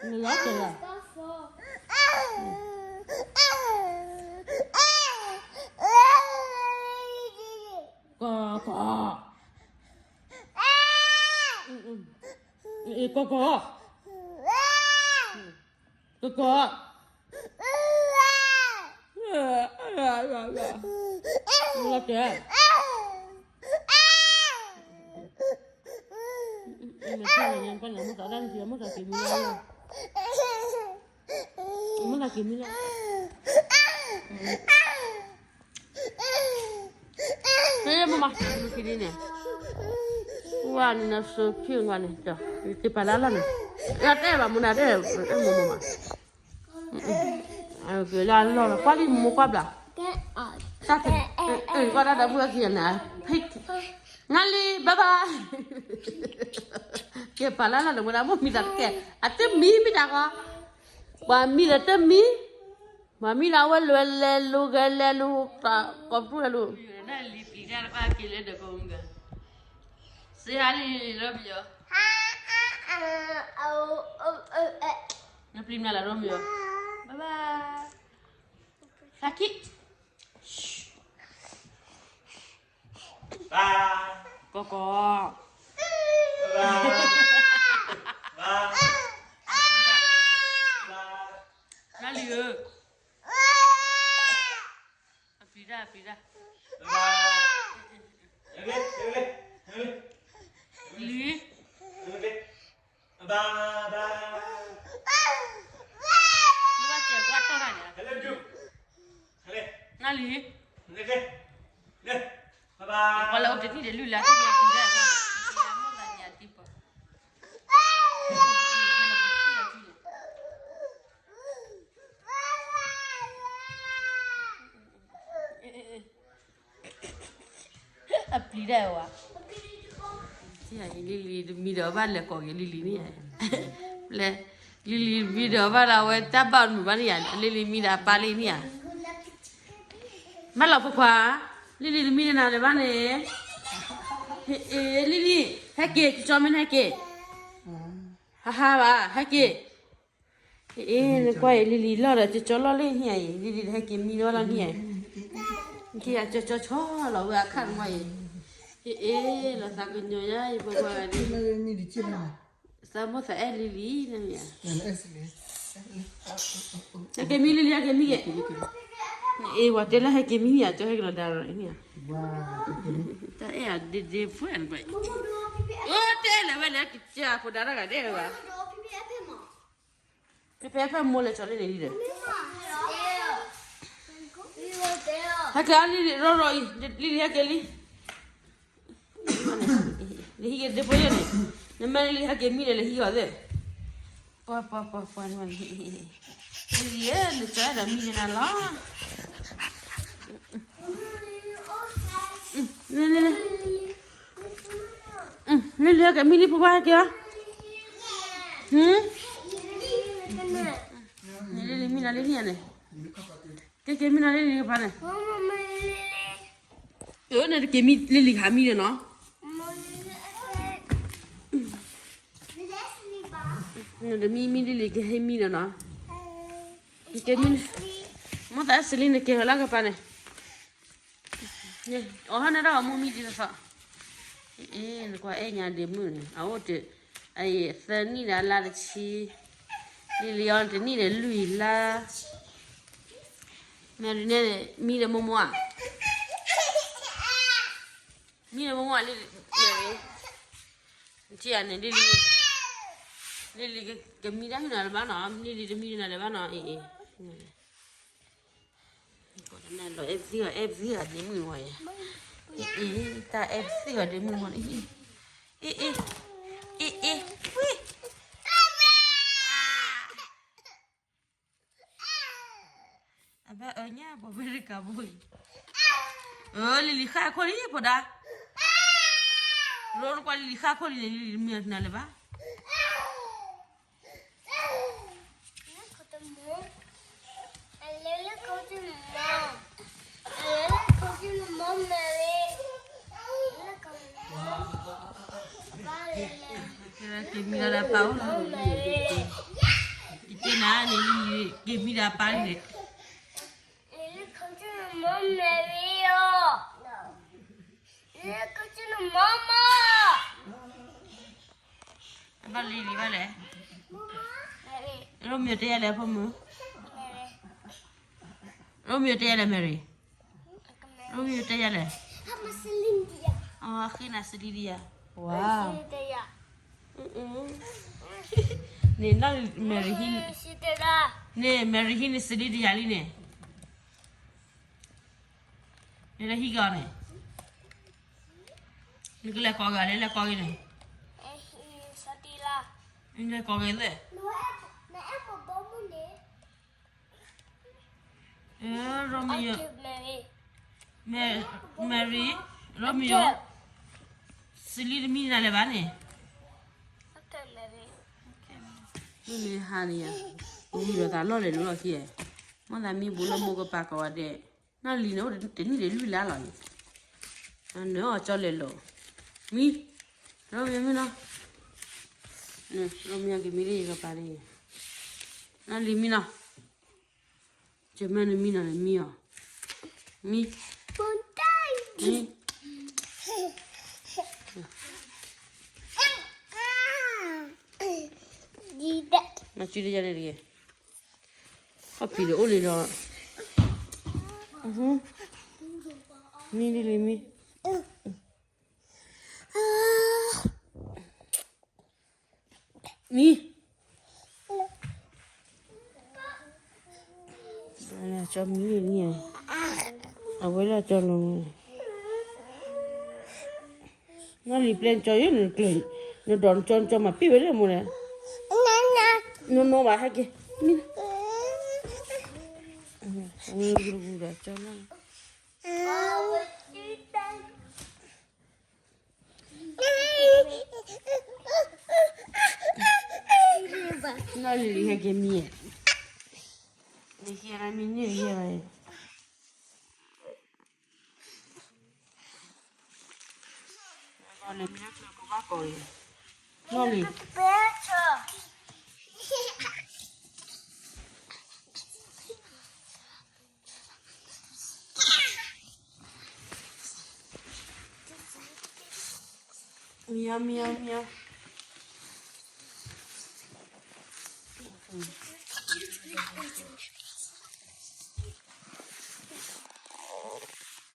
နလီၤတဲာ်လီၤ, ကီကီ, ကီကီ, ကီကီ, လီၤတဲာ် မ့ၢ်န့ၣ် ပှၤန့ၣ် မိၢ်သးဒၣ်န့ၣ် မိၢ်သးက့ၤမံလီၤ, မိၢ်သးက့ၤမံလီၤ, ဖဲမမါ မ့ၢ်က့ၤန့ၣ်, ဝါန့ၣ် နဆိဖံကွၢ်န့ၣ် က့ၤပာ်လၢလီၢ်န့ၣ်, အတဲဘၣ်မနုၤတဲ, အဲၣ်မိၢ်မိၢ်မး လၢလီၢ်လီၤ ကွၢ်လံ မိၢ်ကွၢ်ဘျီ, တၢ်ဖဲ ကွၢ်တၢ်ဒီပုၢ်ဝဲၢ်ခံဂၤန့ၣ်, နၤလံ ဘၣ်ဘၣ်, က့ၤပာ်လၢလီၢ်န့ၣ် ဝဲဒၣ်မိၢ်မံသးတကဲ, အတမံမံတၢ်ဃီ, ပှၤမံဒီးတမံ, ပှၤမံဒီးအဝဲလဲၤလဲၤလူၤဂဲၤလဲၤလူၤ, ကိးပတူၢ်လဲၤလူၤ, လံၤပျံၤတၢ်တဘၣ်က့ၤလၢဒၢးကိးမုၢ်ဂၤ, စ့ဟါလံလီၤပယီၤ, နပျံၤမနုၤလၢၤဒိၣ်မယီၤ, ဘၣ်ဘၣ်, သးကံၣ် ကီကီ, နၤလံၤဧၢ, အပျံၤတၢ် အပျံၤတၢ်, လံၤ, လၢဘၣ်စဲးကွၢ်တီၢ်တၢ်န့ၣ်, နၤလံၤ, ပှၤလၢအိၣ်တနံၣ်ဒီးလွံၢ်လါ သ့ၣ်ညါပျံၤတၢ်ဘၣ်, အပျံၤတၢ်ဝဲ, လံၤလံၤတမံဒီးဘၣ်လဲၤကိးက့ၤလံၤလံၤန့ၣ်ဧါ, လံၤလံၤတမံဒီးဘၣ်ဒီးအဝဲတၢ်ဘၣ်မုာ်ဘၣ်န့ၣ်ဧါ, လံၤလံၤမံဒီးအပၢ်လံန့ၣ်ဧါ, ဘၣ်လီၤဖိခွါ, လံၤလံၤတမံနၤလၢၤဘၣ်န့ၣ်, လံၤလံၤ, ဟဲက့ၤ ကၠီမ့ၢ်ဟဲက့ၤ, ဟးဟးဘၣ် ဟဲက့ၤ အ့ နကွၢ်အံၤ လံၤလံၤလီၢ်ဒီး ကၠီကၠီလီၢ်လၢဟံၣ်အံၤ လံၤလံၤဟဲက့ၤမံဝဲလီၤဟံၣ်အံၤ, နက့ၤယၤကၠီကၠီဆီလီၤဝဲအခါနကွၢ်အံၤ, အ့ လီၤသးကညီၤယၤအံၤ ပှၤပှၤဂၤဒ်, သးမိၢ်သးအဲၣ်လံၤလံၤန့ၣ်ဧါ, ဟဲက့ၤမံလံၤလံၤ ဟဲက့ၤမံက့ၤ, အ့ ပှၤတဲလၢဟဲက့ၤမံန့ၣ်ဧါ ကၠီဟဲက့ၤလီၤဒါရၤန့ၣ်ဧါ, တၢ်အဲၣ်အဒ့ဒ့ဖှဲၣ်နကွၢ်အံၤ, အိၣ်တဲလဲၤဝဲလဲၤကစၢ်ဖိဒါတဂၤဒဲးဝဲဘၣ် ဖဲဖဲမိၢ်လဲၤကၠီလၢန့ၣ်လံဒီး, ဟဲက့ၤလံ ရီရီအံၤ လံလံဟဲက့ၤလံ, လံဟံးက့ၤဒ့ဖိယဲၢ်န့ၣ်, နမ့ၢ်လံဟဲက့ၤမံဒီး လဲၤဟံးအီၤသ့ၣ်, ပှၤပှၤပှၤပှၤ, လံလံဧၢ နကၠီအဲၣ်ဒိးမံနၤလီၤ, လံလံဟဲက့ၤမံလံ ဖိခွါဟဲက့ၤအီၤ, လံလံမံနၤလံန့ၣ်န့ၣ်, က့ၤက့ၤမံနၤလံလံကပၤန့ၣ်, အၢ နတက့ၤမံလံလံကဟးမံဒီးနီၤ, နတမံမံလံလံကဟဲမံဒီးနီၤ, က့ၤမံ, မိၢ်သးစလံ နက့ၤဟဲလၢကပၤန့ၣ်, အီၣ်ဟဲနဒၣ်အီၤမိၢ်မံဒ်သိးသိး, အ့ နကွၢ်အဲၣ်ညါဒ့မုၣ်န့ၣ် အအိၣ်တ့ၢ်, အအံၤသၢနံၣ်ဒီးလါတဆံ, လံလံအီၤတနံၣ်ဒီးလွံၢ်လါ, မ့ၢ်ဒ်န့ၣ် မံဒီးမိၢ်မိၢ်ဧါ, မံဒီးမိၢ်မိၢ်ဧါ လံလံ, နထံၣ်ဧါန့ၣ် လံလံ, လံလံကမံတၢ်ဟ့ၣ်နၤလၢၤဘၣ်နီၤ, လံလံတမံနၤလၢၤဘၣ်နီၤ, အ့ အ့ နအဲၣ်သ့ဂီၤ အဲၣ်သ့ဂီၤဒ့မုၣ်ဝဲ, အ့ အ့ တၢ်အဲၣ်သ့ဂီၤဒ့မုၣ်ဝဲ, အ့ အ့ အ့ အ့ ဝံ, အဘၣ်အၢညါ ပှၤဝဲတကးဘိအံၤ, အၢ လံလံဃၣ်ခိၣ်လံဖိဒါ, ရိနကွၢ်လံလံဃၣ်ခိၣ်လံန့ၣ် လံလံတမံနၤလၢၤဘၣ် က့ၤမံလီၤလၢပၢ်အိၣ်လီၤ, နၤန့ၣ် က့ၤမံဒီးပၢ်န့ၣ်, ဘၣ်လံလံဘၣ်လဲၣ်, ရိမ့ၤတဲယၤလဲၣ်ဖိမုၣ်, ရိမ့ၤတဲယၤလဲၣ် Mary, ရိမ့ၤတဲယၤလဲၣ်, အဃ့နၤစလံဒံယၤ, ဝါ, န့ၣ် Mary ဟံး, န့ၣ် Mary ဟံးန့ၢ်စလံဒံယၤလံန့ၣ်, နလၢဟံးက့ၤအီၤန့ၣ်, နကလဲၤကိးက့ၤအီၤလဲၣ် လဲၤကိးက့ၤန့ၣ်, နလဲၤကိးက့ၤသ့ၣ် Romeo, Mary, Romeo, စလံတမံနၤလဲၤဘၣ်န့ၣ်, မ့ၢ်ဟါန့ၣ်ယၤ, အိၣ်မံဒီးသးလီၢ်လဲၤလိၤလီၢ်ခံ, မ့ၢ်သးမံဘူးလၢမိၢ်ကပၤကိးဂၤဒဲး, နီၢ်လံၤန့ၣ် အိၣ်တနံၣ်ဒီးလွံၢ်လါလီၤန့ၣ်, နအီၣ်ကၠီလဲၤလိၤ, မံ, ရိမ့ၤမံနီၤ, ရိမ့ၤက့ၤမံလၢယကပၤလံ, နီၢ်လံၤမံနီၤ, ကမၢနမံနီၤန့ၣ်မံအီၤ, မံ, မံ, မၤစုတယၤန့ၣ်တဂ့ၤ, အဖံးဒီးအိၣ်လံဒီး, မံဒ်လံမံ, မံ, ကၠီမံန့ၣ်, အဝဲဒၣ်ကၠီလိၤ, နီၢ်လံၤပျဲနကၠီယိၣ်န့ၣ်ကျၢၤ, နဒိးနကၠီနကၠီမၤပ့ၢ်ဝဲလၢမိၢ်လဲၣ်, နီၢ်နီၢ်ဘၣ်ဟဲက့ၤ, မံ, ဝဲဂုၤဒီးကၠီလီၤ နီၢ်လံၤဟဲက့ၤမံ, နဟဲမံန့ၣ်ဟဲ, နီၢ်လံၤ, မံမံမံ,